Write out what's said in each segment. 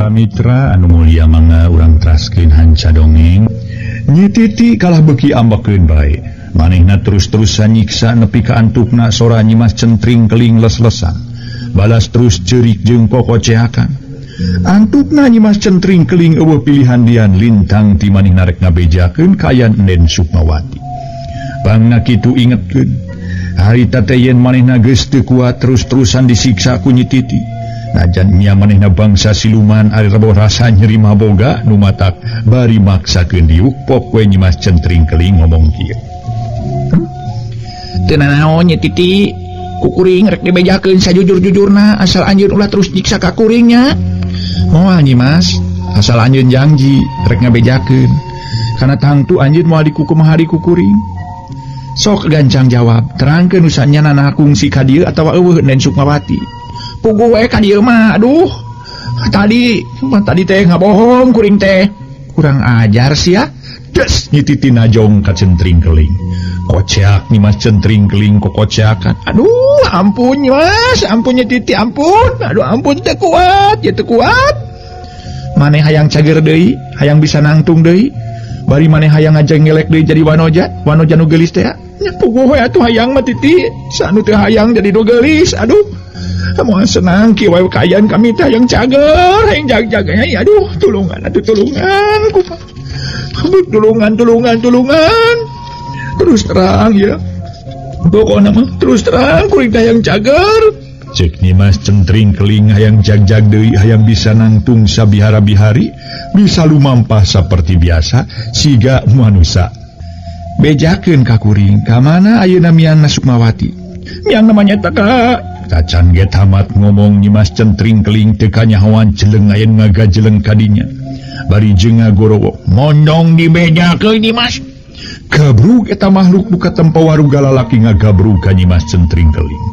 Para mitra anu mulia, mangga urang teraskeun hanca dongeng. Nyi Titi kalah beuki ambekeun bae. Manehna terus-terusan nyiksa nepi ka antukna sora Nyimas Centring Keling les-lesan. Balas terus ceurik jeung kokoceakan. Antukna Nyimas Centring Keling eueuh pilihan lian lintang ti manehna rek ngabejakeun kaayaan Enden Sukmawati. Pangna kitu ingetkeun. Harita teh yen manehna geus teu kuat terus-terusan disiksa ku Nyi Titi. Najan nya manehna bangsa siluman ari rebo rasa nyeri maboga nu matak bari maksakeun diuk pok we Nyimas Centring Keling ngomong kieu. Teu nanaon, Nyi Titi, ku kuring rek dibejakeun sajujur-jujurna, asal anjeun ulah terus nyiksa ka kuring nya. Moal, Nyimas, asal anjeun janji rek ngabejakeun. Kana tangtu anjeun moal dikukumaha ku kuring. Sok gancang jawab, terangkeun usahanya nana kungsi ka dieu atawa euweuh Enden Sukmawati. Puguh we ka dieu mah, aduh. Tadi, tadi teh ngabohong kuring teh. Kurang ajar sia. Des, Nyi Titi najong ka Centring Keling. Koceak Nyimas Centring Keling kokoceakan. Aduh, ampun, Mas, ampun, Nyi Titi, ampun. Aduh, ampun, teu kuat, ya teu kuat. Maneh hayang cager deui, hayang bisa nangtung deui. Bari maneh hayang ngajengelek deui jadi wanoja, wanoja nu geulis teh. Nya puguh we atuh hayang mah, Titi. Saha nu teu hayang jadi nu geulis, aduh. Moal senang kieu wae kaayaan kami teh, hayang cager, hayang jag-jag, aduh, tulungan atuh, tulungan kumaha. Tulungan, tulungan, tulungan. Terus terang ya. Pokokna mah terus terang kuring teh hayang cager. Cek Nyimas Centring Keling hayang jag-jag deui, hayang bisa nangtung sabihara-bihari, bisa lumampah seperti biasa siga manusia. Bejakeun ka kuring, ka mana ayeuna miang Sukmawati? Miang namanya tak ka. Tacan ge tamat ngomong, Nyimas Centring Keling teu kanyahoan jeleng aya ngagajeleng kadinya. Bari jeung ngagorowok. Mondong dibejakeun, Nyimas. Gabrug eta makhluk nu katempo waruga lalaki ngagabrug ka Nyimas Centring Keling.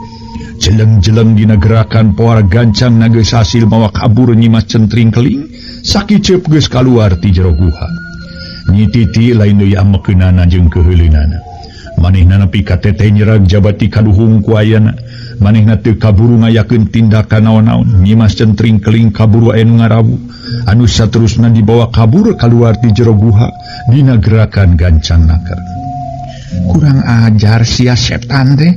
Jeleng-jeleng dina gerakan pohara gancang na geus hasil mawa kabur Nyimas Centring Keling, sakiceup geus kaluar ti jero guha. Nyi Titi lain deui amekeunana jeung keuheuleunana. Manehna nepi ka teteh nyerag jabati kaduhung ku ayana. Manehna teu kaburu ngayakeun tindakan naon-naon. Nyimas Centring Keling kaburu aya nu ngarawu. Anu saterusna dibawa kabur kaluar ti jero guha dina gerakan gancang naker. Kurang ajar sia setan teh.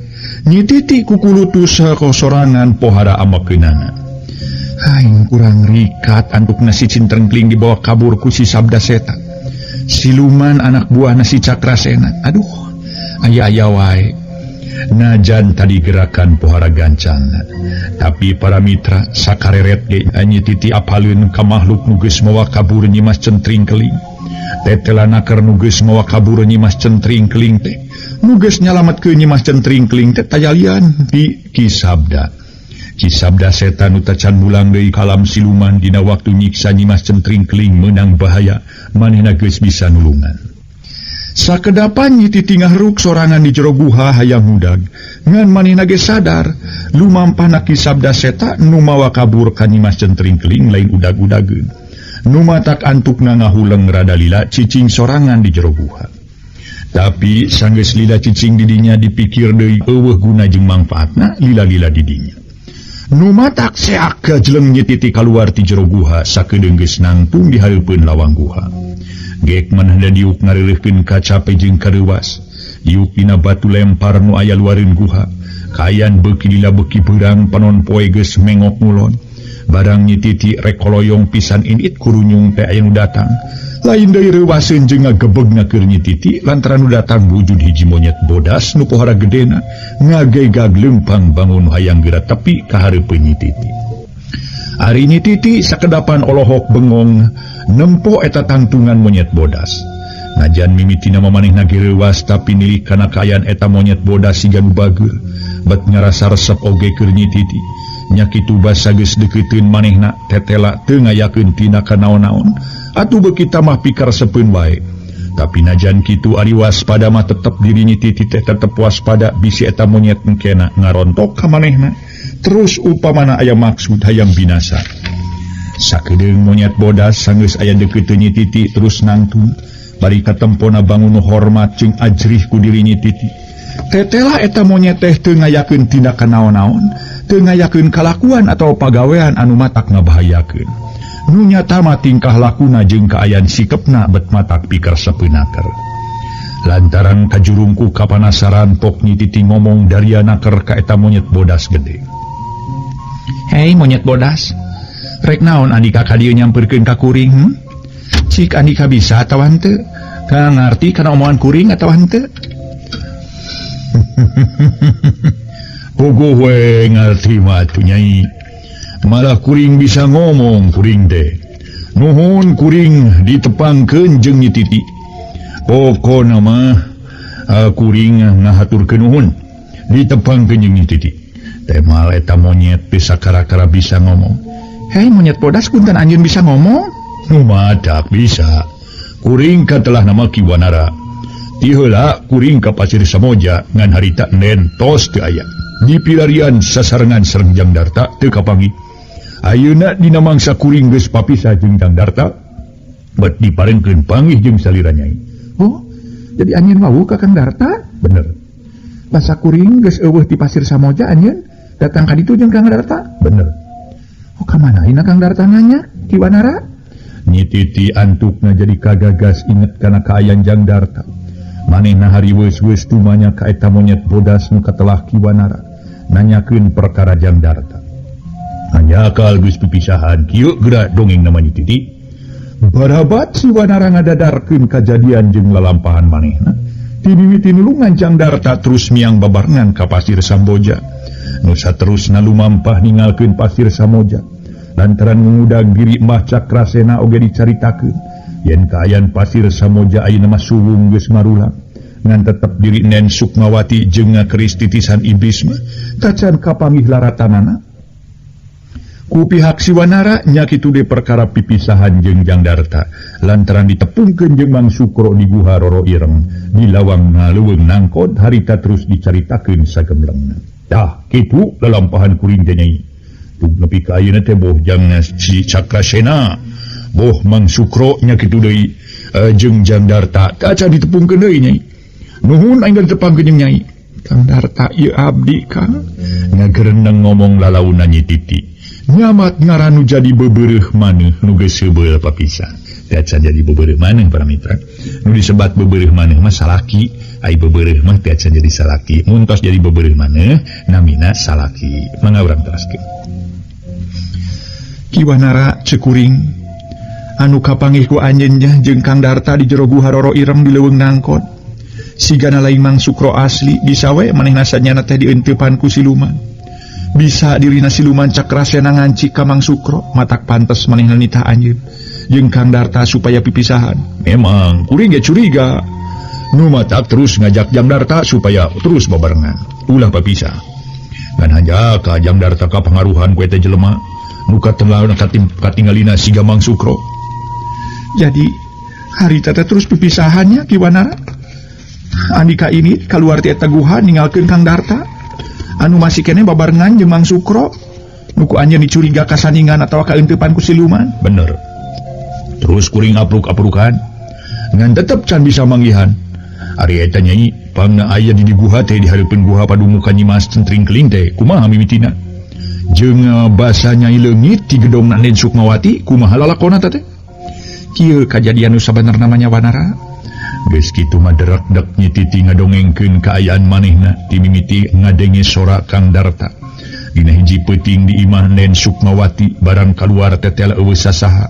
Nyi Titi kukulutus kosorangan pohara amekeunana. Aing kurang rikat antukna si Cintrengkling dibawa kabur ku si Sabda Setan. Siluman anak buah si Cakrasena. Aduh, aya-aya wae. Najan tadi gerakan pohara gancang. Tapi para mitra, sakareret ge Nyi Titi apaleun ka makhluk nu geus mawa kabur Nyimas Centring Keling. Tetela naker nu geus mawa kabur Nyimas Centring Keling teh. Nu geus nyalametkeun Nyimas Centring Keling teh tayalian di Ki Sabda. Ki Sabda Setan nu tacan mulang deui kalam siluman dina waktu nyiksa Nyimas Centring Keling meunang bahaya, manehna geus bisa nulungan. Sakedapan Nyi Titi ngahruk sorangan di jero guha hayang hudag. Ngan manehna ge sadar, lumampahna Ki Sabda Seta nu mawa kabur ka Nyimas Centring Keling lain udag-udageun. Nu matak antukna ngahuleng rada lila cicing sorangan di jero guha. Tapi sanggeus lila cicing didinya dipikir deui euweuh guna jeung mangfaatna lila-lila didinya. Nu matak seak gajeleng Nyi Titi kaluar ti jero guha sakedeung geus nangtung di hareupeun lawang guha. Gek manehna diuk ngareureuhkeun kacape jeung kareuwas. Diuk dina batu lempar nu aya luareun guha. Kaayaan beuki lila beuki beurang, panon poe geus mengok ngulon. Barang Nyi Titi rek koloyong pisan indit kurunyung teh aya nu datang. Lain deui reuwaseun jeung ngagebegna keur Nyi Titi lantaran nu datang wujud hiji monyet bodas nu pohara gedena ngagegag leumpang bangun hayang geura tepi ka hareupeun Nyi Titi. Ari Nyi Titi sakedapan olohok bengong nempo eta tangtungan monyet bodas. Najan mimitina manehna ge reuwas, tapi nilik kana kaayaan eta monyet bodas siga nu bageur. Bet ngarasa resep oge keur Nyi Titi. Nya kitu basa geus deukeuteuun manehna tetela teu ngayakeun tindakan naon-naon. Atuh beuki tamah pikaresepeun wae. Tapi najan kitu ari waspada mah tetep diri Nyi Titi teh tetep waspada bisi eta monyet engkena ngarontok ka manehna. Terus upamana aya maksud hayang binasa. Sakedeung monyet bodas sanggeus aya deukeuteuun Nyi Titi terus nangtung. Bari katempona bangun hormat jeung ajrih ku diri Nyi Titi. Tetela eta monyet teh teu ngayakeun tindakan naon-naon, teu ngayakeun kalakuan atau pagawean anu matak ngabahayakeun. Nu nyata mah tingkah lakuna jeung kaayaan sikepna bet matak pikarsepeun naker. Lantaran kajurungku kapanasaran pok Nyi Titi ngomong daria naker ka eta monyet bodas gede. Hei monyet bodas, rek naon andika ka dieu nyamperkeun ka kuring? Cik andika bisa atawa henteu? Ka ngarti kana omongan kuring atawa henteu? Puguh we ngarti mah atuh Nyai. Malah kuring bisa ngomong kuring teh. Nuhun kuring ditepangkeun jeung Nyi Titi. Pokona mah kuring ngahaturkeun nuhun ditepangkeun jeung Nyi Titi. Teh mal eta monyet bisa kara-kara bisa ngomong. Hei monyet bodas, punten anjeun bisa ngomong? Nu matak bisa. Kuring katelah nama Ki Wanara. Ti heula kuring ka Pasir Samoja ngan harita nen tos teu aya. Di pilarian sasarengan sareng Jang Darta teu kapanggih. Ayeuna dina mangsa kuring geus papisah jeung Jang Darta, bet diparengkeun panggih jeung salira Nyai. Oh, jadi anjeun wawuh ka Kang Darta? Bener. Basa kuring geus eueuh ti Pasir Samoja anjeun datang ka ditu jeung Kang Darta? Bener. Oh, ka mana ayeuna Kang Darta nanya? Ki Wanara? Nyi Titi antukna jadi kagagas inget kana kaayaan Jang Darta. Manehna hariweus-weus tumanya ka eta monyet bodas nu katelah Ki Wanara nanyakeun perkara Jang Darta. Hanjakal geus pipisahan kieu geura dongeng nama Nyi Titi. Barabat si Wanara ngadadarkeun kajadian jeung lalampahan manehna. Ti mimiti nulungan Jang Darta terus miang babarengan ka Pasir Samboja. Nu saterusna lumampah ningalkeun Pasir Samoja. Lantaran ngudag diri Mbah Cakrasena oge dicaritakeun. Yen kaayaan Pasir Samoja ayeuna mah suwung geus marulang. Ngan tetep diri Nen Sukmawati jeung ngakeris titisan iblis mah tacan kapanggih laratanana. Ku pihak si Wanara nya kitu deui perkara pipisahan jeung Jang Darta lantaran ditepungkeun jeung Mang Sukro di Guha Roro Ireng di lawang ngaleuweung nangkod harita terus dicaritakeun sagemblengna. Tah kitu lalampahan kuring teh Nyai. Tug nepi ka ayeuna teh boh jang si Cakrasena boh Mang Sukro nya kitu deui jeung Jang Darta kaca ditepungkeun deui Nyai. Nuhun aing ditepangkeun jeung Nyai. Kang Darta ieu abdi Kang ngagereneng ngomong lalauna Nyi Titi. Nyamat ngaranu jadi bebereuh maneuh nu geus heubeul papisah. Teh acan jadi bebereuh maneuh para mitra. Nu disebat bebereuh maneuh mah salaki, ai bebereuh mah teh acan jadi salaki. Mun tos jadi bebereuh maneuh namina salaki. Mangga urang teraskeun. Ki Wanara cekuring anu kapanggih ku anjeun jeung Kang Darta di jero Guha Roro Ireng di leuweung nangkot. Sigana lain Mang Sukro asli bisa we manehna sanyana teh dienteupan ku siluman. Bisa dirina siluman Cakrasena nganci ka Mang Sukro matak pantes manehna nitah anjeun jeung Kang Darta supaya pipisahan. Memang kuring ge curiga. Nu matak terus ngajak Jang Darta supaya terus babarengan ulah papisah. Ngan hanjaka Jang Darta kapangaruhan ku eta jelema nu katelah katingalina siga Mang Sukro. Jadi harita teh terus pipisahannya Ki Wanara. Andika ini kaluar ti eta guha ninggalkeun Kang Darta anu masih keneh babarengan jeung Mang Sukro nu ku anjeun dicuriga kasaningan atawa kaeuntepan ku siluman. Bener. Terus kuring apruk-aprukan ngan tetep can bisa manggihan. Ari eta Nyai pangna aya di guha teh di hareupeun guha padumukan Nyi Mas Centring Keling teh kumaha mimitina? Jeung basa Nyai leungit ti gedongna Nen Sukmawati kumaha lalakona teh? Kieu kajadian nu sabenerna mah nya Wanara. Geus kitu mah derak-dek Nyi Titi ngadongengkeun kaayaan manehna ti mimiti ngadenge sora Kang Darta. Dina hiji peuting di imah Nen Sukmawati barang kaluar tetel eueuh sasaha.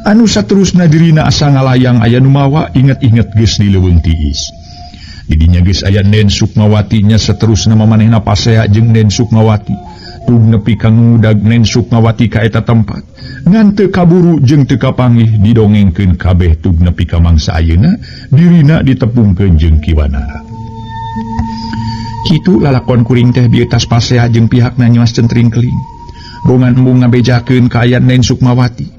Anu saterusna dirina asa ngalayang aya nu mawa inget-inget geus di leuweung tiis. Didinya geus aya Nen Sukmawati nya saterusna manehna pasea jeung Nen Sukmawati. Tug nepi ka ngudag Nen Sukmawati ka eta tempat. Ngan teu kaburu jeung teu kapanggih didongengkeun kabeh tug nepi ka mangsa ayeuna dirina ditepungkeun jeung Ki Wanara. Kitu lalakon kuring teh bieu tas pasea jeung pihakna Nyi Mas Centring Keling. Bongan embung ngabejakeun kaayaan Nen Sukmawati.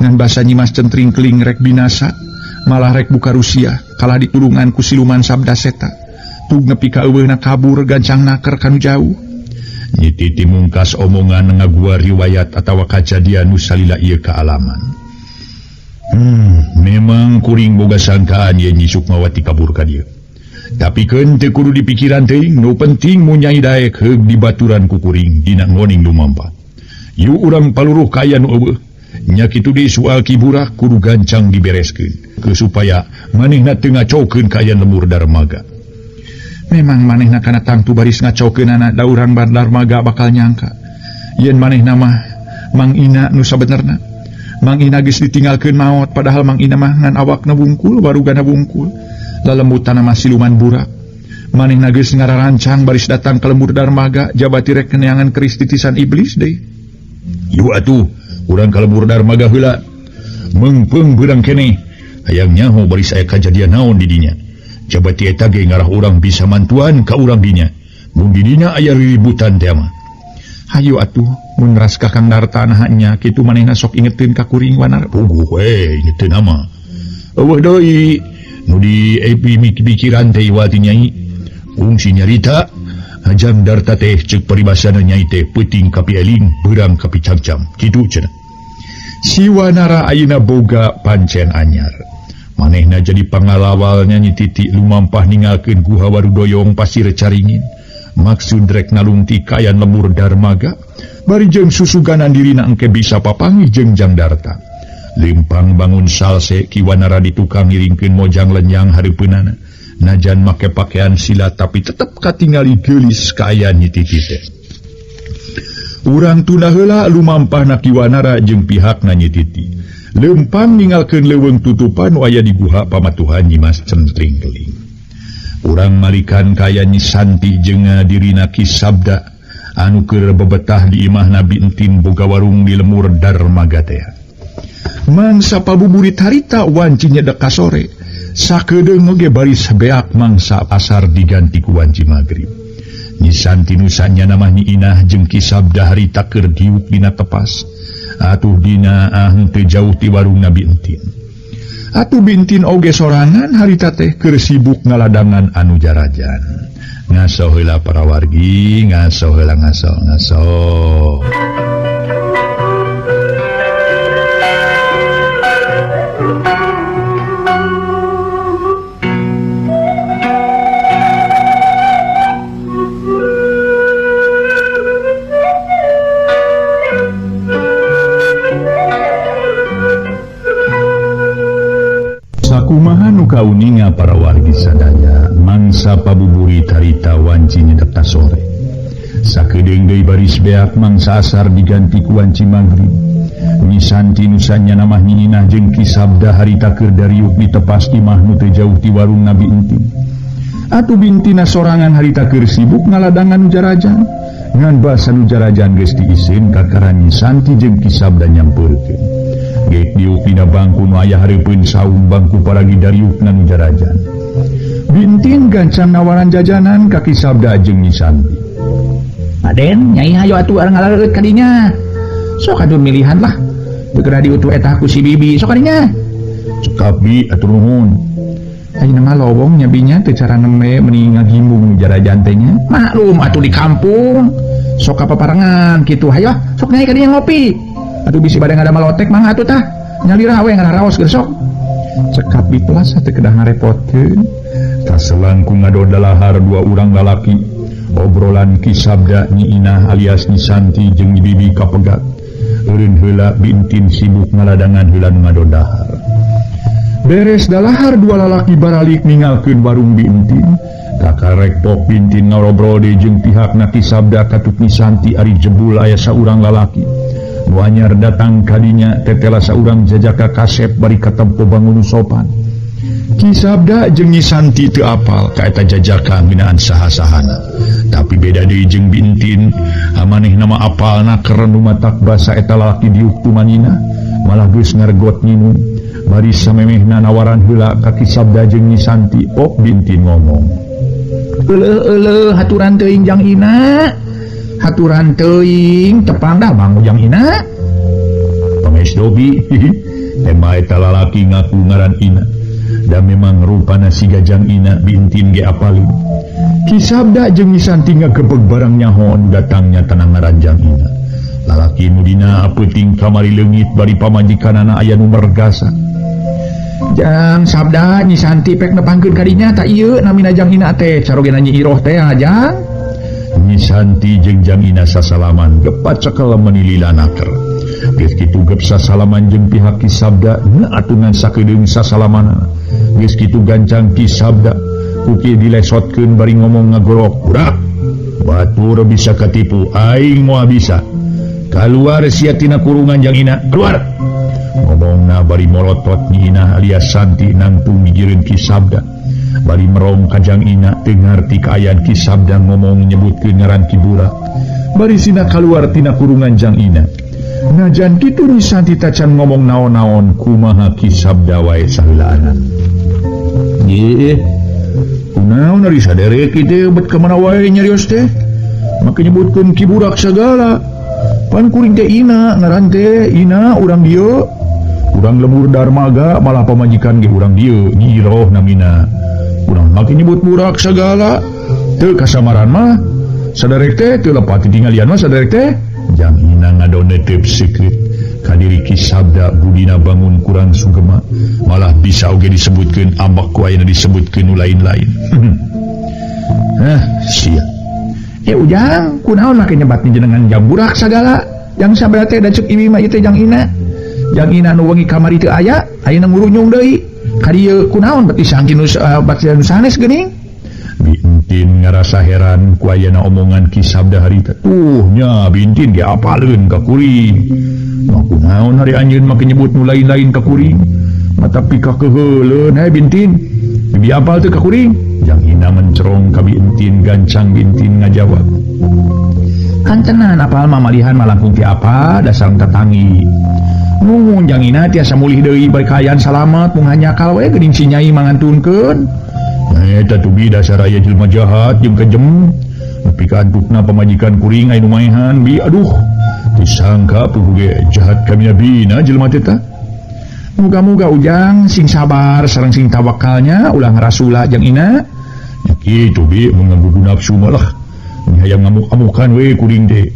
Ngan basa Nyi Mas Centring Keling rek binasa, malah rek buka Rusia kalah ditulungan ku siluman Sabda Seta. Tug nepi ka eueuhna kabur gancang naker kanu jauh. Nyi Titi mungkas omongan ngagua riwayat atawa kajadian nu salila ieu kaalaman. Memang kuring boga sangkaan ye Nyi Sukmawati kabur ka dieu. Tapi keun teu kudu dipikiran teuing, nu penting mun Nyai daek heug dibaturan ku kuring dina ngoning lumampah. Yu urang paluruh kaya nu eueuh. Nya kitu deui soal Ki Burak kudu gancang dibereskeun ke supaya manehna teu ngacaukeun kaayaan lembur Darmaga. Memang manehna kana tangtu baris ngacaukeunana da urang Darmaga bakal nyangka yen manehna mah Mang Ina nu sabenerna. Mang Ina geus ditinggalkeun maot padahal Mang Ina mah ngan awakna wungkul warugana wungkul. Lalembutana mah siluman burak. Manehna geus ngararancang baris datang ka lembur Darmaga jabati rek neangan keris titisan iblis deui. Yu atuh urang ka lembur Darmaga heula. Meungpeung beurang keneh. Hayang nyaho baris aya kajadian naon di dinya. Jabati eta ge ngarah urang bisa mantuan ka urang dinya. Mun di dinya aya riributan teh mah. Hayu atuh mun ras Kakang Darta naha nya kitu manehna sok ingeteun ka kuring wanar. Puguh we ingeteun mah. Eueuh deui nu di pikiran teh iwal ti nyai. Kungsi nyarita Jang Darta teh ceuk paribasana nyai teh peuting ka pieling beurang ka picangcang kitu cenah. Si Wanara ayeuna boga pancen anyar. Manehna jadi pangalawal nyanyi titik lumampah ninggalkeun guha Warudoyong pasir caringin. Maksud rek nalungti kaayaan lembur Darmaga bari jeung susuganan dirina engke bisa papanggih jeung Jang Darta. Lempang bangun salse Ki Wanara di tukang ngiringkeun mojang lenyang hareupeunana. Najan make pakaian silat tapi tetep katingali geulis kaayaan Nyi Titi teh. Urang tunda heula lumampahna Ki Wanara jeung pihakna Nyi Titi. Lempang ninggalkeun leuweung tutupan nu aya di guha pamatuhan Nyi Mas Centring Keling. Urang malikan kaya Nyi Santi jeung dirina Ki Sabda anu keur bebetah di imahna Bintin boga warung di lemur Darmaga teh. Mangsa pabuburit harita wanci nyedek ka sore. Sakedeung oge baris beak mangsa pasar diganti ku wanci magrib. Nyi Santi nu sanyana mah Nyi Inah jeung Ki Sabda harita keur diuk dina tepas. Atuh dina henteu jauh ti warungna Bintin. Atuh Bintin oge sorangan harita teh keur sibuk ngaladangan anu jarajan. Ngaso heula para wargi, ngaso heula ngaso ngaso. Sakumaha nu kauninga para wargi sadaya mangsa pabuburit harita wanci nyedek ka sore. Sakedeung deui baris beak mangsa asar diganti ku wanci magrib. Nyi Santi nu sanyana mah Nyi Inah jeung Ki Sabda harita keur dariuk di tepas imah nu teu jauh ti warungna Bintin. Atuh Bintina sorangan harita keur sibuk ngaladangan nu jarajan. Ngan basa nu jarajan geus diiseun kakara Nyi Santi jeung Ki Sabda nyampeurkeun. Geuk diuk dina bangku nu aya hareupeun saung bangku paragi dariukna nu jarajan. Bintin gancang nawaran jajanan ka Ki Sabda jeung Nyi Santi. Aden, nyai hayo atuh arang ngalaleueut ka dinya. Sok atuh milihan lah. Teu kedah diutuh eta ku si bibi, sok kadinya. Cekap bi atuh nuhun. Ayeuna mah lowong nya binya teu cara nembe meuni ngagimbung jarajan teh nya. Maklum atuh di kampung. Sok kapaparengan kitu hayo, sok nyai ka dinya ngopi. Atuh bisi bade ngadamel lotek mangga atuh tah. Nyalira we ngararaos geus sok. Cekap bi pelas teu kedah ngarepotkeun. Taselang ku ngadodalahar dua urang lalaki. Obrolan Ki Sabda Nyi Inah alias Nyi Santi jeung Nyi Bibi kapegat. Eureun heula Bintin sibuk ngaladangan heula nu ngadodahar. Beres dalahar dua lalaki baralik ninggalkeun warung Bintin. Kakarek pok Bintin ngarobrol deui jeung pihakna Ki Sabda katut Nyi Santi ari jebul aya saurang lalaki. Nu anyar datang kadinya tetela saurang jajaka kasep bari katempo bangun sopan. Ki Sabda jeung Nyi Santi teu apal ka eta jajaka ngeunaan saha-sahana. Tapi beda deui jeung Bintin, amanehna mah apalna keur nu matak basa eta lalaki diuk tumanina, malah geus ngargot nginum. Bari samemehna nawaran heula ka Ki Sabda jeung Nyi Santi, pok Bintin ngomong. Euleuh euleuh haturan teuing Jang Ina. Haturan teuing tepang dah Bang Ujang Ina. Pangestu bi, tema eta lalaki ngaku ngaran Ina. Dan memang rupana siga Jang Ina Bintin ge apalin. Ki Sabda jeung Nyi Santi ngagebeg barang nyaho datangnya tanah ngaran Jang Ina. Lalaki nu dina peuting kamari leungit bari pamajikanana aya nu mergasa. Jang Sabda Nyi Santi pek nepangkeun ka dinya ta ieu namina Jang Ina teh carogena Nyi Iroh teh Jang. Nyi Santi jeung Jang Ina sasalaman gepat cekel meuni lila naker. Geus kitu gep sasalaman jeung pihak Ki Sabda na atungan sakedeung sasalamana. Geus kitu gancang Ki Sabda ku kieu dilesotkeun bari ngomong ngagorok. Burak batur bisa katipu aing moal bisa. Kaluar sia tina kurungan Jang Ina, keluar. Ngomongna bari molotot Nyi Ina alias Santi nangtung gigireun Ki Sabda. Bari merong ka Jang Ina teu ngarti kaayaan Ki Sabda ngomong nyebutkeun ngaran Ki Burak. Bari sina kaluar tina kurungan Jang Ina. Najan kitu Nyi Santi tacan ngomong naon-naon kumaha Ki Sabda wae saheulaanna. Ye, kunaon ari saderek kitu bet ka mana wae nyarios teh? Make nyebutkeun Ki Burak sagala. Pan kuring teh Ina, ngaran teh Ina urang dieu. Urang lembur Darmaga malah pamajikan ge urang dieu, Nyi Iroh namina. Urang make nyebut burak sagala. Teu kasamaran mah saderek teh teu lepat ditinggalian mah saderek teh. Jang Ina ngadoneteup seukeut ka diri Ki Sabda budina bangun kurang sugema, malah bisa oge disebutkeun ambek ku ayeuna disebutkeun nu lain-lain. Hah, sia. Ujang, kunaon make nyebat jenengan jang burak sagala? Jang Sabda teh da ceuk ibi mah ieu teh Jang Ina. Jang Ina nu wengi kamari teu aya, ayeuna ngurunyung deui. Ka dieu kunaon beuti sangkin nu bati nu sanes geuning? Bintin ngarasa heran ku ayeuna omongan Ki Sabda harita. Tuh nya Bintin ge apaleun ka kuring. Mah kunaon hari anjeun make nyebut nu lain-lain ka kuring? Mata pika keuheuleun he Bintin. Bibi apal teu ka kuring? Jang Ina mencerong ka Bintin gancang Bintin ngajawab. Kantenan apal mamalihan malangkung ti apa dasar tatangi. Nuhun Jang Ina tiasa mulih deui bari kaayaan salamet mung hanyakal we geuning si Nyai mangantunkeun. Eta tuh bi dasar aya jelema jahat jeung kejem. Nepi ka antukna pamajikan kuring aya nu maehan bi aduh. Disangka puguh ge jahat kamina bina jelema teh tah. Muga-muga Ujang sing sabar sareng sing tawakalnya ulah ngarasula Jang Ina. Ya kitu bi mun nganggo nafsu mah lah. Hayang ngamuk-amukan we kuring teh.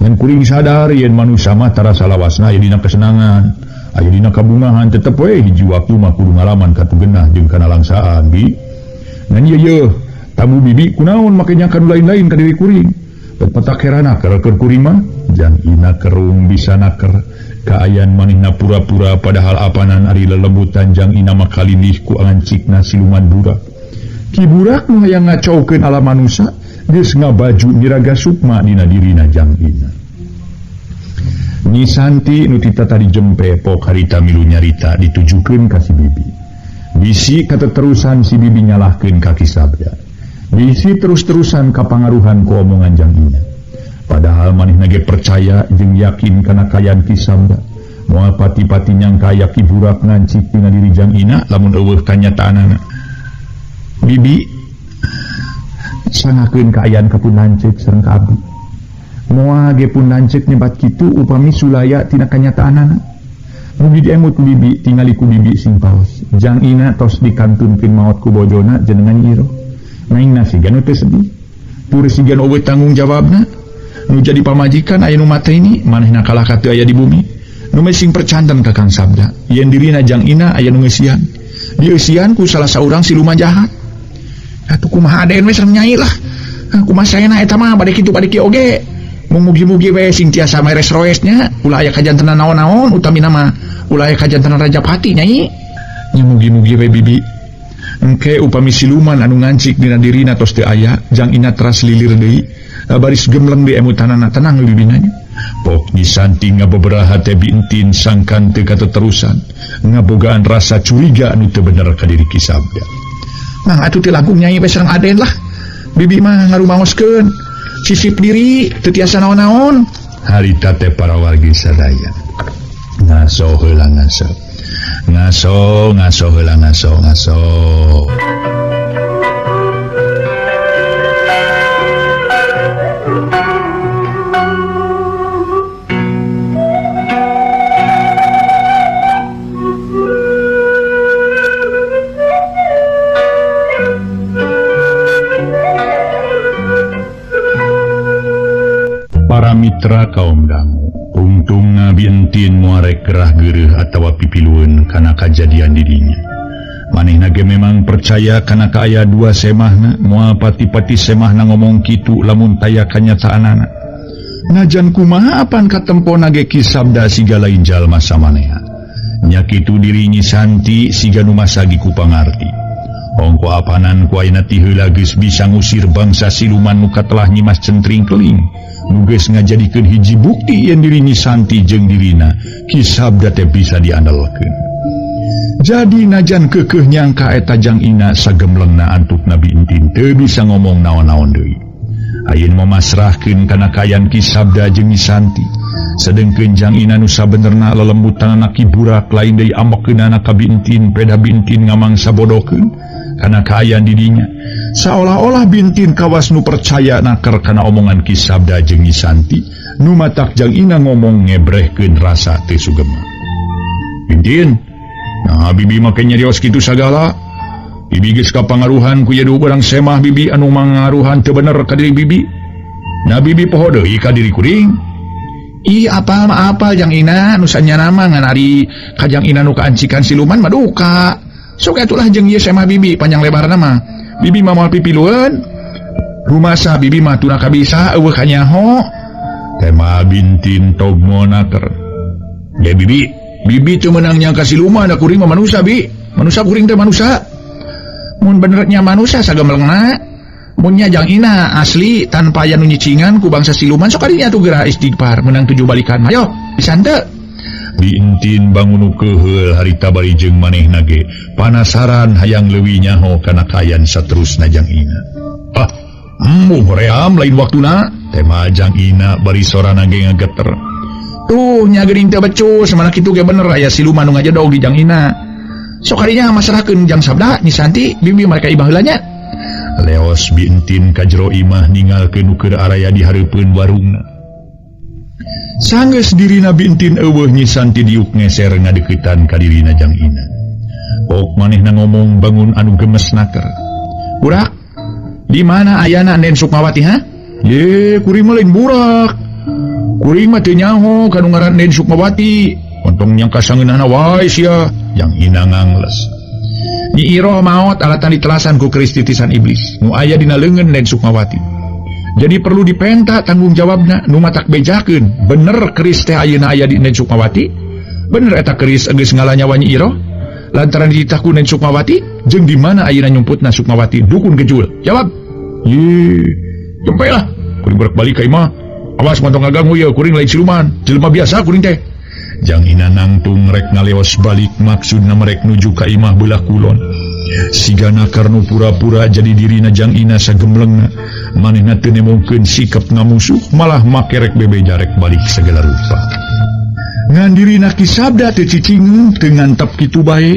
Ngan kuring sadar yen manusia mah tara salawasna aya dina kesenangan, aya dina kabungahan tetep we hiji waktu mah kudu ngalaman ka genah jeung kana langsaan bi. Ngan ieu yeuh tamu bibi kunaon make nya kanu lain-lain ka diri kuring. Bet petak herana keur kuring mah Jang Ina kerung bisa naker kaayaan manehna pura-pura padahal apanan ari lelembutan Jang Ina mah kalindih ku ngancikna siluman burak. Ki Burak nu hayang ngacaukeun alam manusa geus ngabaju nyiraga sukma dina dirina Jang Ina. Nyi Santi nu tita tadi jempe pok harita milu nyarita ditujukeun ka si bibi. Bisi kateterusan si bibi nyalahkeun ka Ki Sabda. Bisi terus-terusan kapangaruhan ku omongan Jang Ina. Padahal manehna ge percaya jeung yakin kana kaayaan Ki Sabda. Moal pati-pati nyangka aya Ki Burak ngancik dina diri Jang Ina lamun eueuh kanyataanana. Bibi sangakeun kaayaan ka pun lanceuk sareng ka abdi. Moal ge pun lanceuk nyebat kitu upami sulaya tina kanyataanana. Mugi diemut ku bibi tingali ku bibi sing paos. Jang Ina tos dikantunkeun maot ku bojona jenengan Nyi Iroh. Naingna siga nu teu sedih. Tur siga nu eueuh tanggung jawabna. Nu jadi pamajikan aya nu mateni manehna kalah ka teu aya di bumi. Nu sing percanten ka Kang Sabda yen dirina Jang Ina aya nu ngeusian. Dieusian ku salah saurang siluman jahat. Atuh kumaha aden we sareng Nyai lah. Kumaha saena eta mah bade kitu bade kieu oge. Mung mugi-mugi we sing tiasa meres roesnya ulah aya kajantenan naon-naon utamina mah ulah aya kajantenan Rajapati Nyai. Nya mugi-mugi we bibi. Engke upami siluman anu ngancik dina dirina tos teu aya Jang Ina teras lilir deui baris gemleng di emutanana tenang bibina nya. Pok Nyi Santi ngabeberaha teh Bintin sangkan teu kateterusan ngabogaan rasa curiga anu teu bener ka diri Ki Sabda. Nah atuh teu langkung Nyai we sareng Aden lah. Bibi mah ngarumaoskeun sisip diri teu tiasa naon-naon. Harita teh para wargi sadaya. Ngaso heula ngaso. Ngaso ngaso heula ngaso ngaso. Para mitra kaum dangu, tungtungna Bintin muarek gerah gereuh atawa pipilueun kana kajadian dirinya. Manehna ge memang percaya kana kaaya dua semahna, moal pati-pati semahna ngomong kitu lamun taya kanyataanana. Najan kumaha apan katempona ge Ki Sabda siga lain jalma samanea. Nya kitu diri Nyi Santi siga nu masagi ku pangarti. Ongko apanan ku ayeuna ti heula geus bisa ngusir bangsa siluman nu katelah Nyi Mas Centring Keling. Nu geus ngajadikeun hiji bukti yen diri Nyi Santi jeung dirina Ki Sabda teh bisa diandalkeun. Jadi najan keukeuh nyangka eta Jang Ina sagemlengna antukna Bintin teu bisa ngomong naon-naon deui. Ayeuna mah masrahkeun kana kaayaan Ki Sabda jeung Nyi Santi. Sedengkeun Jang Ina nu sabenerna lelembutanana Ki Burak lain deui amekeunana ka Bintin peda Bintin ngamangsa bodokeun kana kaayaan didinya. Saolah-olah Bintin kawas nu percaya naker kana omongan Ki Sabda jeung Nyi Santi, nu matak Jang Ina ngomong ngebrehkeun rasa teu sugema. Bintin, nah bibi make nyarios kitu sagala. Bibi geus kapangaruhan ku yedu urang semah bibi anu mangaruhan teu bener ka diri bibi. Nah bibi poho deui ka diri kuring. Ih apal mah apal Jang Ina nu sanyana mah ngan ari ka Jang Ina nu kaancikan siluman mah duka. Sok atulah jeung ieu semah bibi panjang lebarna mah. Bibi mah moal pipilueun. Rumasa bibi mah tuna kabisa eueuh kanyaho. Tema Bintin tog monaker. Ya bibi, bibi teu meunang nyangka siluman da kuring mah manusa bi. Manusa kuring teh manusa. Mun benernya manusa sagemelengna. Mun nya Jang Ina asli tanpa aya nu nyicingan ku bangsa siluman sok kadinya atuh geura istighfar meunang 7 balikan. Hayo, bisa henteu? Bintin bangun keheul harita bari jeung manehna ge panasaran hayang leuwih nyaho kana kaayaan saterusna Jang Ina. Ah, embung hoream lain waktuna. Tema Jang Ina bari sorana ge ngageter. Tuh nya geuning teu becus mana kitu ge bener aya siluman nu ngajedog di Jang Ina. Sok kadinya masrahkeun Jang Sabda Nyi Santi bibi mereka ibah heula nya. Leos Bintin ka jero imah ningalkeun nu keur araya di hareupeun warungna. Sanggeus dirina Bintin eueuh Nyi Santi diuk ngeser ngadeuketan ka dirina Jang Ina. Pok manehna ngomong bangun anu gemes naker. Burak, di mana ayana Nen Sukmawati ha? Ye, kuring mah lain burak. Kuring mah teu nyaho ka nu ngaran Nen Sukmawati. Ontong nyangka sangeunahna wae sia. Jang Ina ngangles. Nyi Iroh maot alatan ditelasan ku keris titisan iblis nu aya dina leungeun Nen Sukmawati. Jadi perlu dipenta tanggung jawabna nu matak bejakeun. Bener keris teh ayeuna aya di Nen Sukmawati? Bener eta keris geus ngala nyawa Nyi Iroh? Lantaran dititah ku Nen Sukmawati, jeung di mana ayeuna nyumputna Sukmawati dukun gejul? Jawab. Ye, jempe lah. Kuring bolak-balik ka imah. Awas montong ngaganggu ye, kuring lain siluman. Jelema biasa kuring teh. Jang Ina nangtung rek ngaleos balik maksudna merek nuju ka imah belah kulon. Sigana karnu pura-pura jadi dirina Jang Ina sagemlengna. Manehna teu nemongkeun sikap ngamusuh malah make rek bebeja rek balik segala rupa. Ngan dirina Ki Sabda teu cicing teu ngantep kitu bae.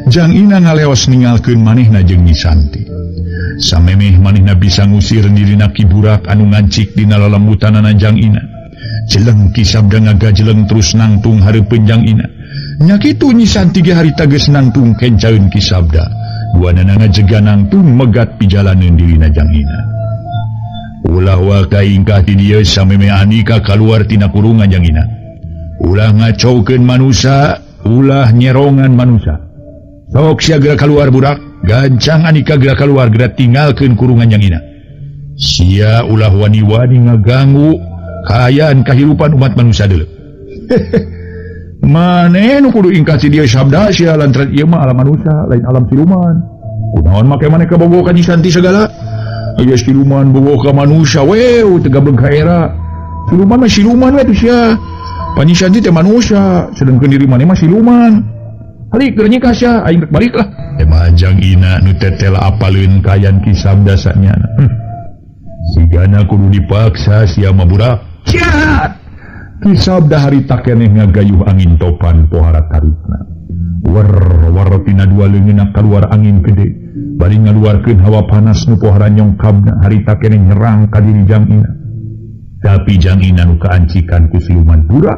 Jang Ina ngaleos ningalkeun manehna jeung Nyi Santi. Samemeh manehna bisa ngusir dirina Ki Burak anu ngancik dina lelembutanana Jang Ina. Jeleng Ki Sabda ngagajeleng terus nangtung hareupeun Jang Ina. Nya kitu Nyi Santi ge harita geus nangtung kencaeun Ki Sabda. Duanana ngajega nangtung megat pijalaneun dirina Jang Ina. Ulah waka ingkah ti dieu samemeh Anika kaluar tina kurungan Jang Ina. Ulah ngacaukeun manusa, ulah nyerongan manusa. Sok sia geura kaluar budak, gancang Anika geura kaluar geura tinggalkeun kurungan Jang Ina. Sia ulah wani-wani ngaganggu kaayaan kahirupan umat manusia deuleu. Mane nu kudu ingkah ti dieu Sabda sia lantaran ieu mah alam manusia lain alam siluman. Kunaon make maneh kabogoh ka Nyi Santi segala? Aya siluman bogoh ka manusia weu teu gableng ka era. Siluman mah siluman we tuh sia. Pa Nyi Santi teh manusia, sedengkeun diri maneh mah siluman. Halik keur nyikah sia, aing rek balik lah. Tema Jang Ina nu tetel apaleun kaayaan Ki Sabda sanyana. Sigana kudu dipaksa sia mah burak. Ciat! Ki Sabda harita keneh ngagayuh angin topan pohara karutna. Wer wer tina dua leungeunna kaluar angin gede. Bari ngaluarkeun hawa panas nu pohara nyongkabna harita keneh nyerang ka diri Jang Ina. Tapi Jang Ina nu kaancikan ku siluman burak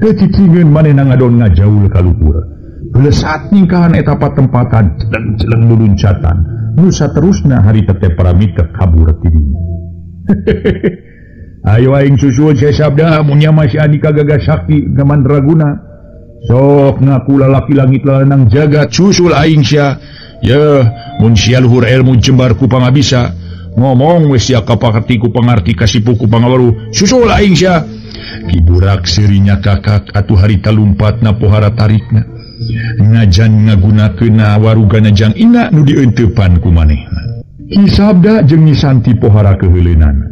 teu cicingeun manehna ngadon ngajaul ka luhur. Belesat nyingkahan eta patempatan jeleng-jeleng luluncatan. Nu saterusna harita teh paramita kabur ti dinya. Ayo aing susul sia Sabda mun nya mah si Anika gagah sakti mandraguna. Sok ngaku lalaki langit lalanang jagat susul aing sia. Yeuh mun sia luhur ilmu jembar ku pangabisa. Ngomong we sia kapakarti ku pangarti kasipu ku pangaweruh. Susul aing sia. Ki Burak seurinya kakak atuh harita lumpatna pohara tarikna. Najan ngagunakeunna warugana Jang Ina nu dieuntepan ku manehna. Ki Sabda jeung Nyi Santi pohara keheuleunan.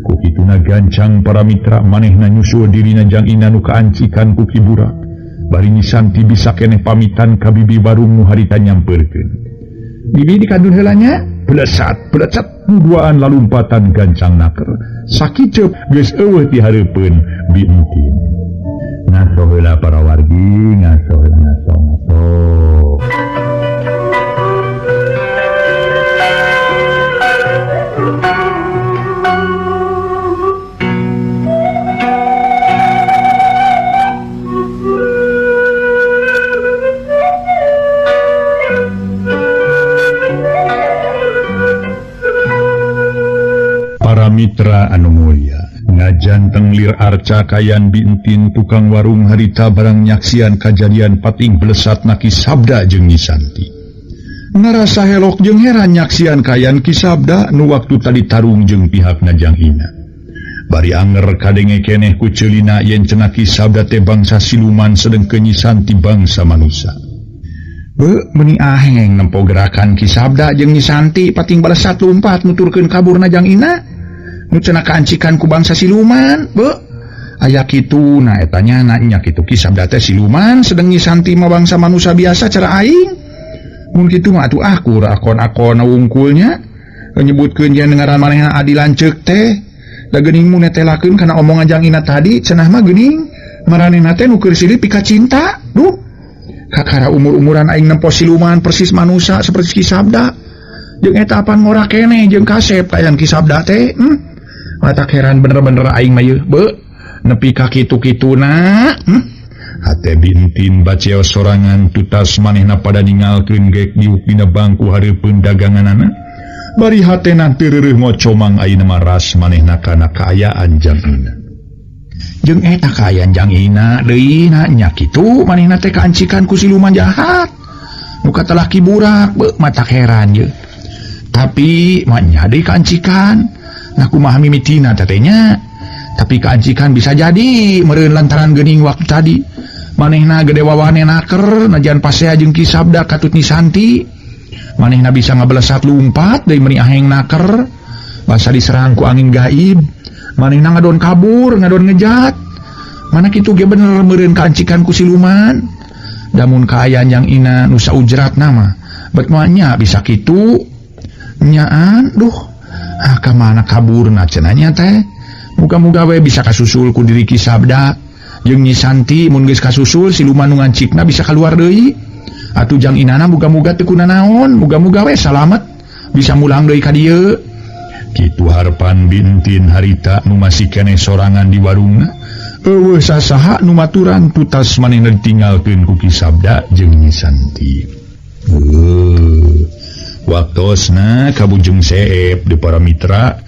Ku kituna gancang para mitra manehna nyusul dirina Jang Ina nu kaancikan ku Ki Burak. Bari Nyi Santi bisa keneh pamitan ka bibi warung nu harita nyamperkeun. Bibi dikandun heula nya? Belesat, belecat duaan lalumpatan gancang naker. Sakiceup geus eueuh ti hareupeun Bi Entin. Ngaso heula para wargi, ngaso heula ngaso ngaso. Mitra anu mulia ngajanteng lir arca kayan Bi Entin tukang warung harita barang nyaksian kajadian pating belesat na Ki Sabda jeung Nyi Santi. Ngarasa helok jeung heran nyaksian kayan Ki Sabda nu waktu tadi tarung jeung pihakna Jang Ina. Bari anger kadenge keneh ku ceulina yen cenah Ki Sabda teh bangsa siluman sedengkeun Nyi Santi bangsa manusa. Be meuni aheng nempo gerakan Ki Sabda jeung Nyi Santi pating balesat lumpat nuturkeun kaburna Jang Ina. Nu cenah kaancikan ku bangsa siluman, be. Aya kitu, nah eta nya na nya kitu Ki Sabda teh siluman, sedeng Nyi Santi mah bangsa manusia biasa cara aing. Mun kitu mah atuh akur akon-akon wungkulnya. Nyebutkeun yen ngaran manehna Adi Lanceuk teh. Da geuning mun netelakeun kana omongan Jang Ina tadi, cenah mah geuning maranehna teh nu keur silih pika cinta. Duh. Kakara umur-umuran aing nempo siluman persis manusia seperti Ki Sabda. Jeung eta apan ngora keneh jeung kasep kayan Ki Sabda teh. Matak heran bener-bener aing mah yeuh, be. Nepi ka kitu-kituna. Hate Bi Entin baceo sorangan tutas manehna pada ningalkeun gek diuk dina bangku hareupeun daganganana. Bari hatena teu reureuh ngocomang ayeuna mah ras manehna kana kaayaan Jang Ina. Jeung eta kaayaan Jang Ina deui na nya kitu manehna teh kaancikan ku siluman jahat. Nu katelah Ki Burak, be, matak heran yeuh. Tapi mah nya deui kaancikan. Nah kumaha mimitina tetehnya, tapi kaancikan bisa jadi meureun lantaran geuning waktu tadi manehna gede wawane naker najan pasea jeung Ki Sabda katut Nyi Santi manehna bisa ngabelesat lumpat deui meuni aheng naker basa diserang ku angin gaib manehna ngadon kabur ngadon ngejat mana kitu ge bener meureun kaancikan ku siluman damun kaayaan Jang Ina nu saujratna mah bet moal nya bisa kitu nyaan duh. Ah, ka mana kaburna cenah nya teh? Muga-muga we bisa kasusul ku diri Ki Sabda jeung Nyi Santi mun geus kasusul siluman nu ngancikna bisa kaluar deui. Atuh Jang Inana muga-muga teu kunanaon, muga-muga we salamet bisa mulang deui ka dieu. Kitu harepan Bi Entin harita nu masih keneh sorangan di warungna. Eueuh sasaha nu maturan tutas manehna ditinggalkeun ku Ki Sabda jeung Nyi Santi. Waktosna kabujeng seep di para mitra